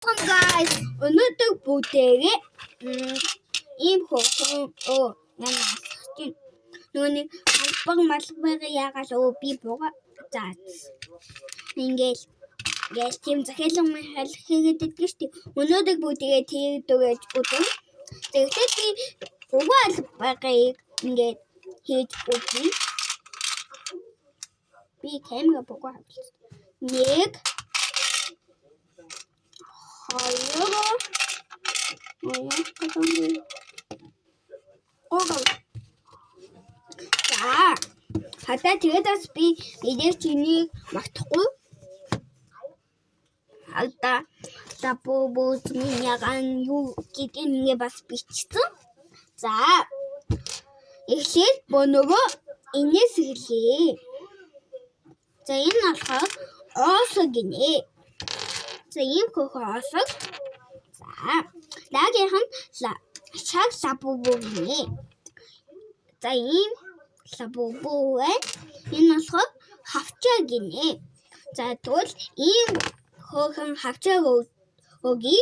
Guys, өнөөдөр бүгдээрээ ийм хөөрхөн нанаас чинь нөгөө нэг албан малбар яагаал би бууга за ингээл ингээл тийм захиалга махиал хийгээд иддэг шүү дээ. Өнөөдөр бүгдээрээ тэгдэж үзэн. Тэгэхээр би гурван албагийг ингээд хийж үзье. Би камера бууга авчихсан. 1 2 3. За. Хадаа тэгээд бас би мэдээж энийг магтахгүй. Хадаа та боо миний яган юу гэдэг ингээ бас бичсэн. За. Эхлээд боногоо энэс эхлэе. За энэ болохоор оосо гинэ. За ийм хөөхөн оосог. За. Дараагийнх нь шаг лабубу гинэ. За ийм лабубу байна. Энэ болохоор хавчаа гинэ. За тэгвэл ийм хөөхөн хавчаа өгье.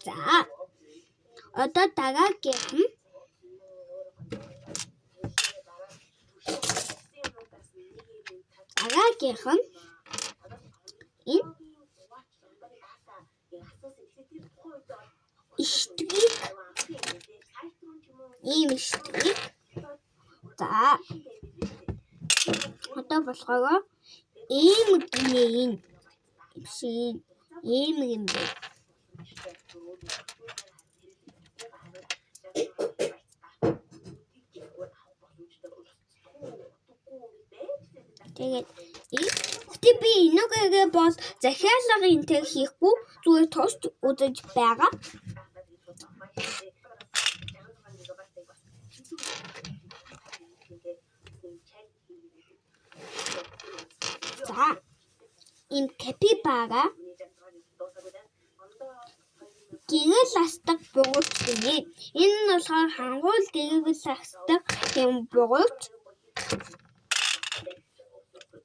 За. Одоо дараагийнх нь энэ иштгийг ийм иштгийг. За одоо болохоор ийм гинэ энэ шиг ийм юм бэ. Тэгээд гэтээ би энүүгээгээ бол захиалга энэ хийхгүй зүгээр тусч үзэж байгаа. За ийм капибара гэрэл астдаг бугуйч гинэ. Энэ нь болохоор хангуул гэрэл астдаг юм бугуйч.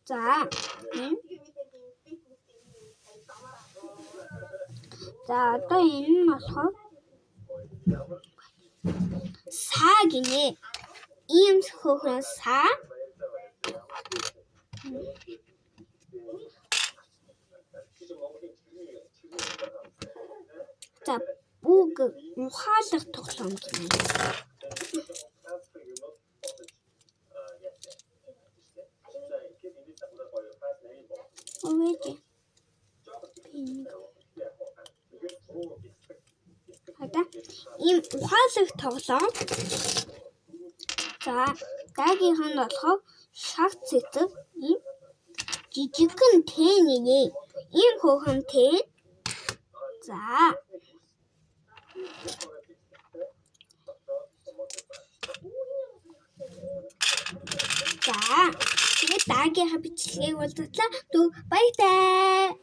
За энэ. За одоо энэ нь болохоор саа гинэ. Ийм хөөхөн саа. За бүг ухаалаг тоглоом гинэ. Өвэж. Одоо ийм ухаалаг тоглоом. За дараагийнх нь болохоор шар цэцэг ийм жижигхэн тэн гинэ. Ийм хөөхөн тэн. За. За тэгээд дараагийнхаа бичлэгийг уулзлаа. Түг баяртай.